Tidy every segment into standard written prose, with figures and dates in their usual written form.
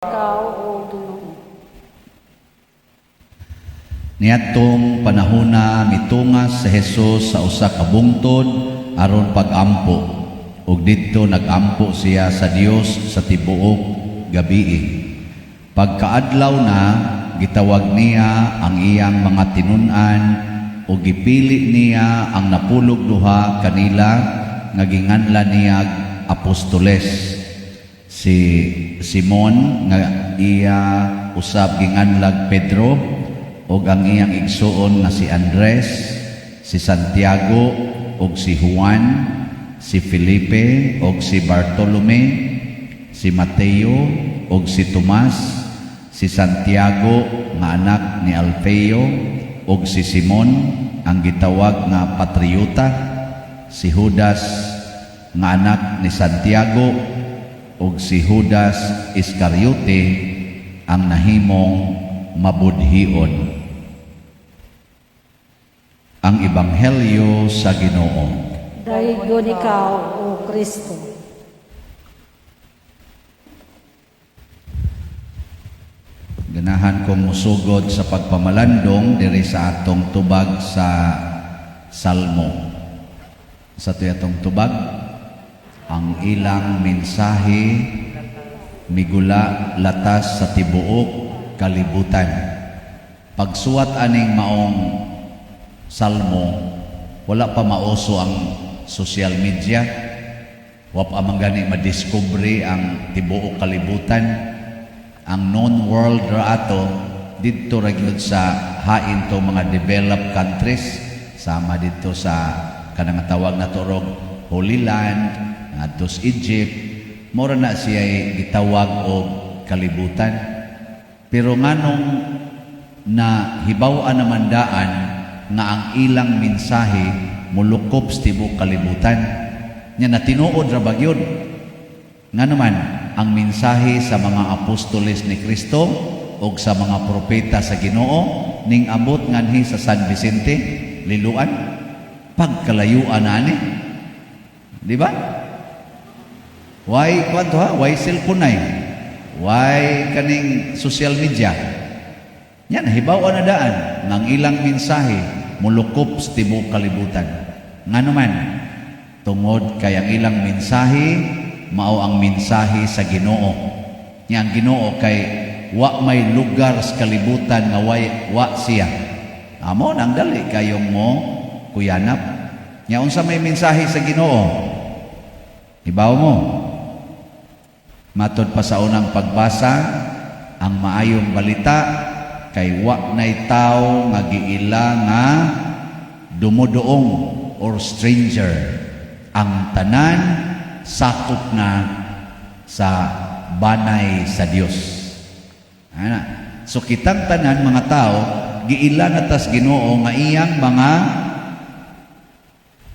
Ikaw, O Ginoo. Niadtong panahona, mitungas si Jesus sa usa ka bungtod aron pag-ampo, ug didto nag-ampo siya sa Dios sa tibuok gabii. Pagkaadlaw na, gitawag niya ang iyang mga tinun-an ug gipili niya ang 12 kanila nga ginganlan niya apostoles: si Simon nga iya usab ginganlag Pedro, ug ang iyang igsuon nga si Andres, si Santiago ug si Juan, si Felipe ug si Bartolome, si Mateo ug si Tomas, si Santiago nga anak ni Alfeo ug si Simon ang gitawag nga Patriota, si Judas nga anak ni Santiago ug si Judas Iscariote ang nahimong mabudhion. Ang Ebanghelyo sa Ginoo. Daygon ikaw, O Kristo. Ganahan kong musugod sa pagpamalandong diri sa atong tubag sa Salmo. Sa tuyo atong tubag, ang ilang mensahe migula latas sa tibuok kalibutan. Pagsuwat aning maong salmo, wala pa mauso ang social media, wa pa man gani madiskubre ang tibuok kalibutan. Ang known world ra ato didto ra gyud sa hain to mga developed countries, sama didto sa kanang tawag nato rog Holy Land, ngadto sa Egypt, mora na siya gitawag og kalibutan. Pero nganong na hibaw-an naman daan nga ang ilang mensahe mulukop sa tibuok kalibutan? Nya na tinuod ra ba gyud? Ngano man ang mensahe sa mga apostoles ni Kristo og sa mga propeta sa Ginoo ning abot nganhi sa San Vicente, Liloan, pagkalayuan ani, di ba? Why kwanto ha? Why cellphone ay? Why kaning social media? Yan, hibaw na daan ng ilang mensahe mulukop sa tibuok kalibutan. Ngano man, tungod kay ang ilang mensahe mao ang mensahe sa Ginoo. Nya ang Ginoo kay wa may lugar sa kalibutan nga way, wa siya. Amo nang dali kayong mo kuyanap. Nya unsa may mensahe sa Ginoo? Hibaw mo. Matod pa sa unang pagbasa, ang maayong balita kay wa nay tawo nga giila nga dumuduong or stranger. Ang tanan sakop na sa banay sa Dios. Ana. So kitang tanan mga tao giila na tas Ginoo nga iyang mga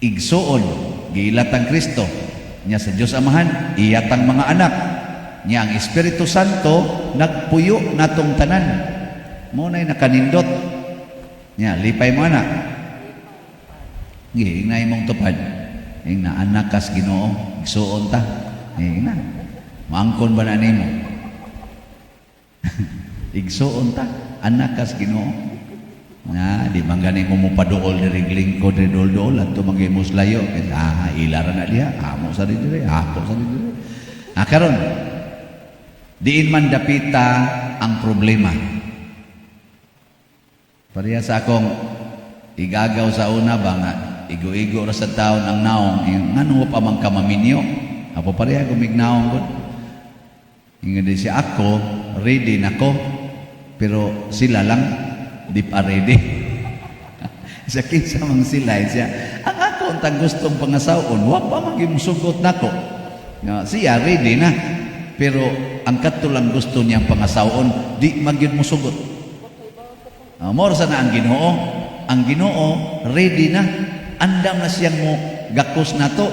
igsuon, giila tang Kristo nya sa Dios Amahan, iya tang mga anak. Nya ang Espiritu Santo nagpuyo natong tanan. Mo nay nakanindot. Nya lipay mo, ana. Gi ingna imong tupad. Ingna, anak kas Ginoo, igsuon ta. Ingna. Maangkon ba na nimo? Igsuon ta, anak kas Ginoo. Na, di man gani mo mopaduol diri, lingkod diri, duol-duol adto man gyud layo. Ah, ila ra na diha, amo sa diri, ako sa diri. Ah, karon diin man dapita ang problema. Pareha sa akong igagaw sa una ba nga igo-igo ra sa taon ang naong, ngano pa man ka maminyo? Apo pareha gumignaong gud. Ingon di siya, ako ready nako, pero sila lang di pa ready. Sa kinsa mang sila siya, ang ako untang gustong pangasawon, wa pa man gyud musugot nako. Nga siya ready na. Pero ang kadto lang gusto niyang pangasawon, di man gyud musugot. Mao sa na ang Ginoo. Ang Ginoo ready na. Andam na siyang mo gakos nato.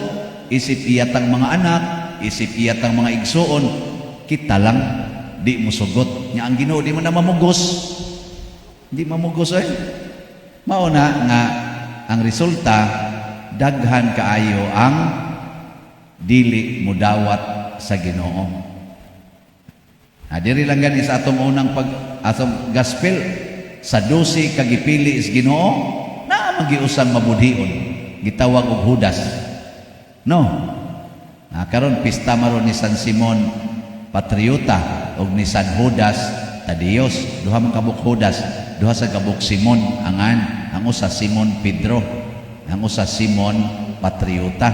Isip iyatang mga anak, isip iyatang mga igsuon, kita lang di musugot. Nya ang Ginoo di mo na mamugos. Di mamugos ay. Mao na nga ang resulta, daghan kaayo ang dili mudawat sa Ginoo. Ah, diri lang gani sa atong unang pag atong gospel sa 12 ka gipili is Ginoo, naa man giusang mabudhion, gitawag og Judas. No. Ah, karon pista maron ni San Simon Patriota og ni San Judas Tadeus. Duha man kabuk Judas, duha sa kabuk Simon angan, ang usa Simon Pedro, ang usa Simon Patriota.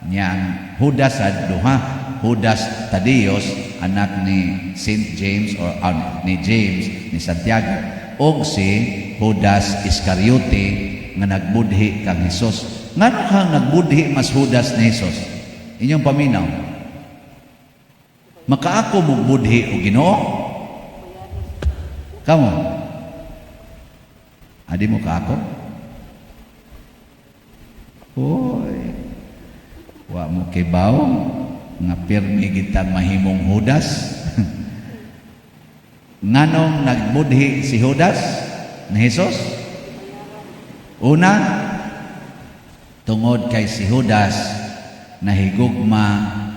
Nya ang Judas ad duha, Judas Tadeus, anak ni Saint James or ni James ni Santiago, og si Judas Iscariote nga nagbudhi kang Hesus. Ngano kang nagbudhi mas Judas ni Hesus? Inyong paminaw. Makaako mo budhi og Ginoo? Kamo? Adi mo kaako? Hoy. Wa mo kibaw nga pirmi kita mahimong Judas. Nganong nagbudhi si Judas ni Jesus? Una, tungod kay si Judas nahigugma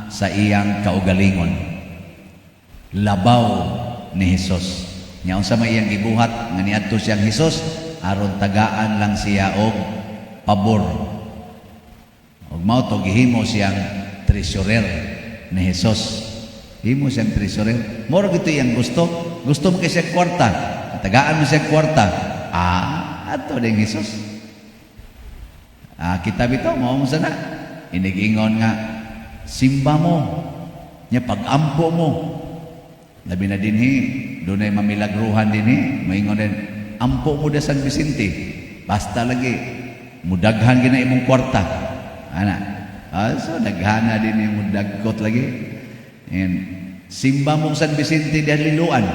sa iyang kaugalingon. Labaw ni Jesus. Nya unsa may iyang gibuhat nga niadto siyang Hesus aron tagaan lang siya og pabor. Og mao to gihimo siyang treasurer ni Jesus. Himo siyang treasurer. Moro gito iyang gusto. Gusto mo kay siya kwarta. Tagaan mo siya kwarta. Ah, ato ding Jesus. Ah, kita bitaw mao mo sana. Inigingon nga simba mo. Nya pagampo mo. Labi na dinhi, dunay mamilagruhan dinhi, moingon din, ampo mo da San Vicente. Basta lagi mudaghan gina imong kwarta. Ana. Ah, so daghana din imong dagkot lagi. And simba mong San Vicente de Liloan,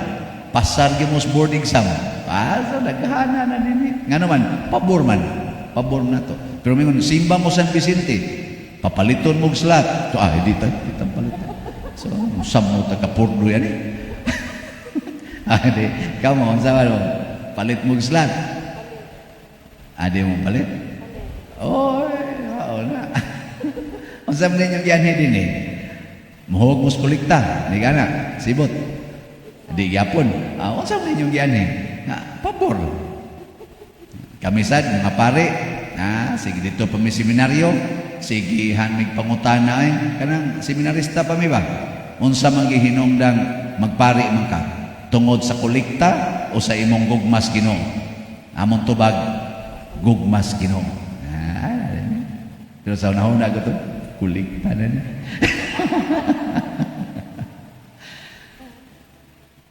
pasar gyud mo sa board exam. Ah, so daghana na dinhi. Ngano man, pabor man. Pabor na to. Pero mingon simba mo San Vicente, papaliton mo og slot. To ah, di ta, di ta paliton. So, usab mo ta kapurdo yan eh. Ah, di. Kamo, unsa man mo? Palit mo og slot. Ah, di mo palit? Oy, oo na. Unsa man ninyong gianhi din eh? Muhog mo sa kolekta, di ka na, sibot. Di gyapon. Ah, unsa man ninyong gianhi? Na, pabor. Kami sad mga pare, ah, sige dito pa mi seminaryo, sige mig pangutana ay kanang seminarista pa mi ba? Unsa man gihinungdang magpari man ka? Tungod sa kolekta o sa imong gugmas Ginoo? Among tubag, gugmas Ginoo. Ah, pero sa unahuna ko to, kolekta na ni.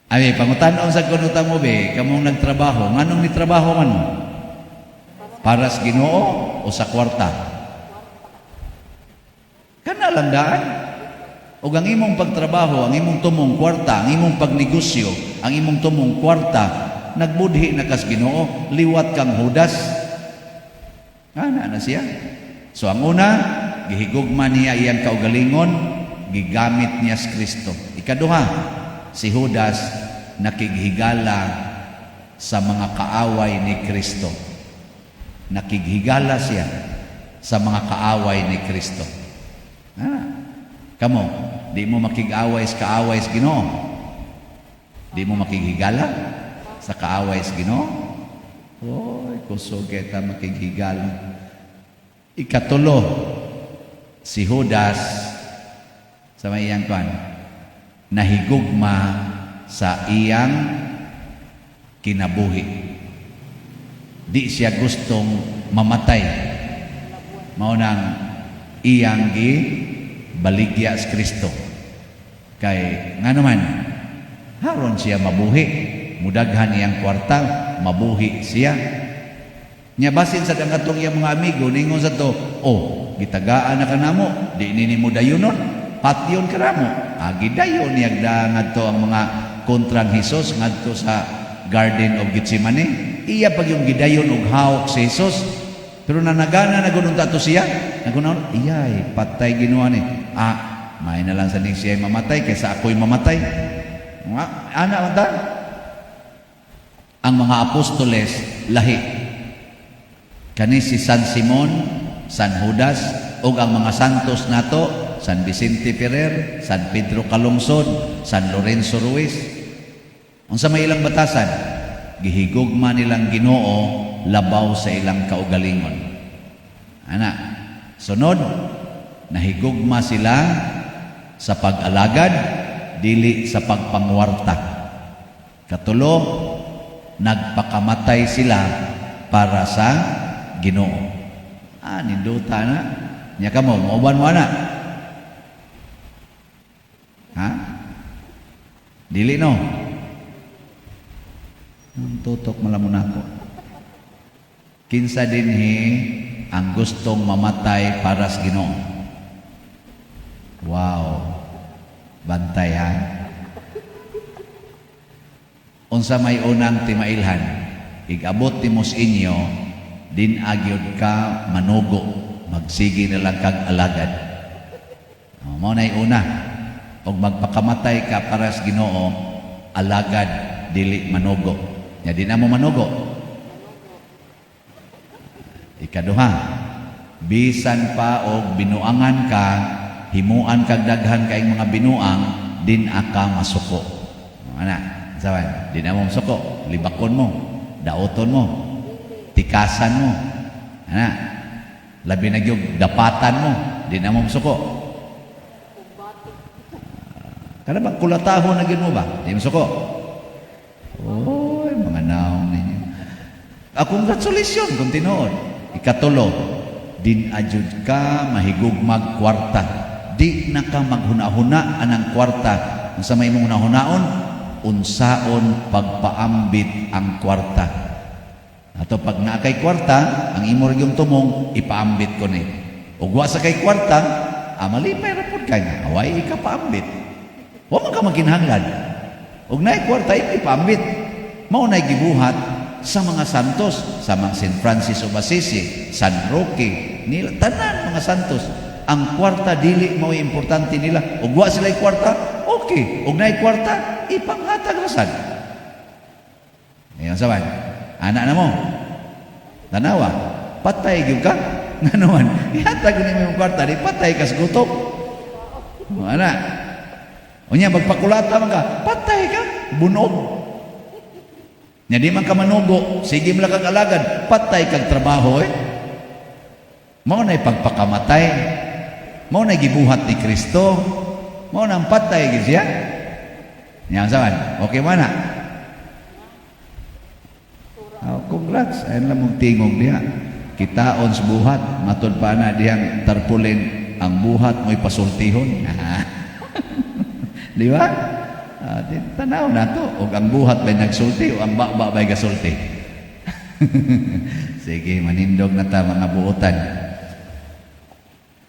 Ay, pangutan-on sa kunuta mo be, kamong nagtrabaho, nganong nitrabaho man mo? Para sa Ginoo o sa kwarta? Kana lang daan. O ang imong pagtrabaho, ang imong tumong kwarta, ang imong pagnegosyo, ang imong tumong kwarta, nagbudhi na kas Ginoo, liwat kang Judas. Ana na siya. So ang una, gihigugma niya iyang kaugalingon, gigamit niya si Kristo. Ikaduha, si Judas nakighigala sa mga kaaway ni Kristo. Nakighigala siya sa mga kaaway ni Kristo. Ah, kamo, di mo makig-away sa kaaway sa Ginoo. Di mo makighigala sa kaaway sa Ginoo. Oy, kusog kita makighigala. Ikatulo, si Judas sa may iyang kwan, nahigugma sa iyang kinabuhi. Di siya gustong mamatay. Mao nang iyang gi baligya sa Kristo. Kay ngano man, haron siya mabuhi. Mudaghan iyang kwarta, mabuhi siya. Nya basin sa ang katong iyang mga amigo ningon sa to, "Oh, gitagaan na kanamo, di nini mo dayunon, patyon ka namo." Ah, gidayon niya ngadto ang mga kontrang Hesus ngadto sa Garden of Gethsemane. Iya pag yung gidayon og hawak si Hesus. Pero nanagana na gununta to siya. Nagunaon, iyay, patay Ginoo ni. Ah, may na lang sa ning siya mamatay kaysa ako'y mamatay. Nga, ana man ta. Ang mga apostoles lahi. Kani si San Simon, San Judas ug ang mga santos nato, San Vicente Ferrer, San Pedro Calungsod, San Lorenzo Ruiz. Unsa may ilang batasan? Gihigugma nilang Ginoo labaw sa ilang kaugalingon. Ana, sunod, nahigugma sila sa pag-alagad, dili sa pagpangwarta. Katulo, nagpakamatay sila para sa Ginoo. Ah, nindota na. Nya kamo, mauban mo ana. Ha? Dili, no? Ang tutok malamon ako. Kinsa dinhi ang gustong mamatay para sa Ginoo? Wow. Bantay, ha. Unsa may unang timailhan? Igabot nimo sa inyo, din agyod ka manugo, magsige na lang kag alagad. Oh, mao na'y una. Og magpakamatay ka para sa Ginoo, alagad, dili manugo. Nya di na mo manugo. Ikaduha, bisan pa og binuangan ka, himuan kag daghan kay mga binuang, din aka masuko. Ana, saban, di na mo masuko, libakon mo, daoton mo, tikasan mo. Ana, labi na gyud dapatan mo, di na mo masuko. Kana bang kulatahon na gyud mo ba? Di mo suko. Oy, mga naong ninyo. Ah, congratulations kung tinuod. Ikatulo, din ajud ka mahigugmag kwarta. Di na ka maghuna-huna anang kwarta. Unsa may imong hunahunaon? Unsaon pagpaambit ang kwarta. Ato pag naa kay kwarta, ang imo ra yung tumong ipaambit ko ni. Ug wa sa kay kwarta, ah, malipay ra pud kay nga away ikapaambit. Wa man ka makinahanglan. Ug naay kwarta, imo ipaambit. Mao nay gibuhat sa mga santos, sa mga St. Francis of Assisi, San Roque, nila tanan mga santos. Ang kwarta dili mao importante nila. Ug wa sila kwarta, okay. Ug naay kwarta, ipanghatag ra sad. Ayan saban. Ana na mo. Tanawa, patay gyud ka. Ngano man, ihatag nimo imong kwarta, di patay ka sa gutom. O, ana. Unya magpakulata man ka, patay ka, bunog. Nya di man ka manugo, sige mo lang kag alagad, patay kag trabaho eh. Mao na'y pagpakamatay. Mao na'y gibuhat ni Kristo. Mao nang patay gid siya. Nya saban, okay man na. Oh, congrats. Ayun lang mong tingog diha. Kitaon sa buhat. Matod pa na dihang tarpulin ang buhat mo'y pasultihon. Di ba? Ah, di, tanaw na to. Og ang buhat ba'y nagsulti o ang baba ba'y gasulti? Sige, manindog na ta, mga buotan.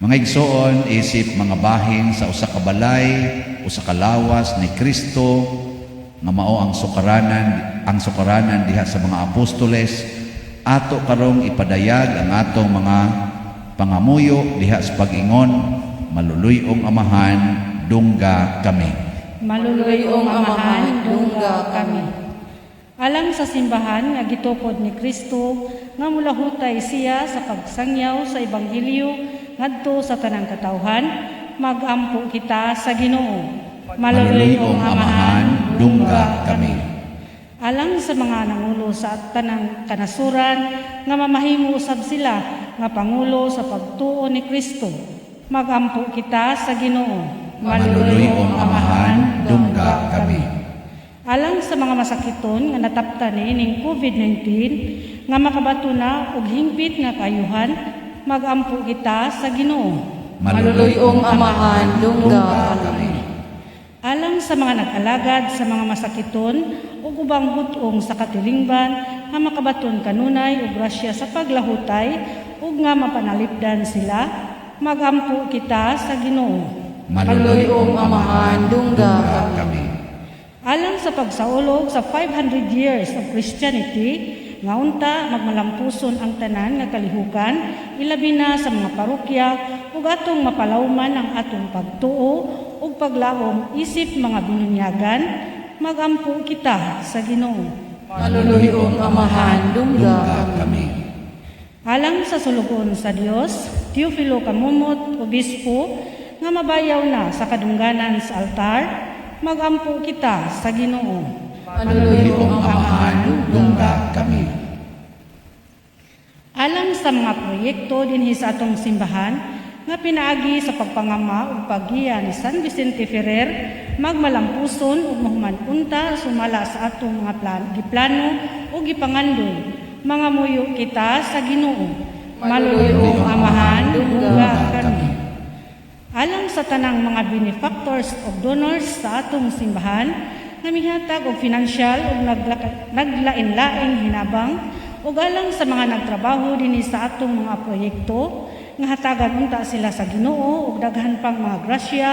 Mga igsoon, isip mga bahin sa usa ka balay, usa ka lawas ni Kristo nga mao ang sukaranan diha sa mga apostoles, ato karong ipadayag ang atong mga pangamuyo diha sa pag-ingon, "Maluluy-ong Amahan, dungga kami." Maluluy-ong Amahan, dungga kami. Alang sa simbahan nga gitukod ni Kristo nga mulahutay siya sa pagsangyaw sa ebanghelyo ngadto sa tanang katawhan, magampo kita sa Ginoo. Maluluy-ong Amahan, dungga kami. Alang sa mga nangulo sa tanang kanasuran nga mamahimo usab sila nga pangulo sa pagtuo ni Kristo, magampo kita sa Ginoo. Maluluy-ong Amahan, dungga kami. Alang sa mga masakiton nga nataptan niining COVID-19 nga makabato na og hingpit nga kaayuhan, magampo kita sa Ginoo. Maluluy-ong Amahan, dungga kami. Alang sa mga nag-alagad sa mga masakiton ug ubang hut-ong sa katilingban nga makabaton kanunay og grasya sa paglahutay ug nga mapanalipdan sila, magampo kita sa Ginoo. Maluluy-ong Amahan, dungga kami. Alang sa pagsaulog sa 500 years of Christianity, nga unta magmalampuson ang tanan nga kalihukan, ilabi na sa mga parokya, ug atong mapalawman ang atong pagtuo ug paglaom isip mga binunyagan, magampo kita sa Ginoo. Maluluy-ong Amahan, dungga kami. Alang sa sulugoon sa Dios, Teofilo Camomot, Obispo, nga mabayaw na sa kadungganan sa altar, magampo kita sa Ginoo. Maluluy-ong Amahan, dungga kami. Alang sa mga proyekto dinhi sa atong simbahan nga pinaagi sa pagpangama ug paggiya ni San Vicente Ferrer, magmalampuson ug mahuman unta sumala sa atong mga giplano ug gipangandoy, mangamuyo kita sa Ginoo. Maluluy-ong Amahan, dungga kami. Alang sa tanang mga benefactors ug donors sa atong simbahan nga mihatag og financial ug naglain-laing hinabang, ug alang sa mga nagtrabaho dinhi sa atong mga proyekto, nga hatagan unta sila sa Ginoo og daghan pang mga grasya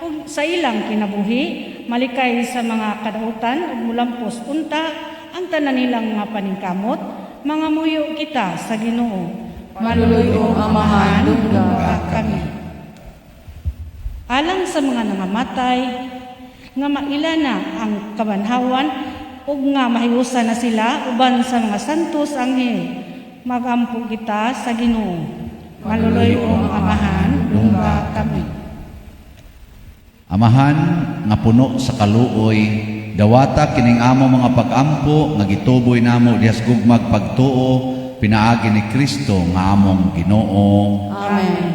ug sa ilang kinabuhi, malikay sa mga kadautan ug mulampos unta ang tanan nilang mga paningkamot, mangamuyo kita sa Ginoo. Maluluy-ong Amahan, dungga kami. Alang sa mga nangamatay nga maila na ang kabanhawan ug nga mahiusa na sila uban sa mga santos anghel, magampo kita sa Ginoo. Maluluy-ong Amahan, dungga kami. Amahan nga puno sa kaluoy, dawata kining amo mga pagampo nga gituboy namo diha sa gugmag pagtuo pinaagi ni Kristo nga among Ginoo. Amen.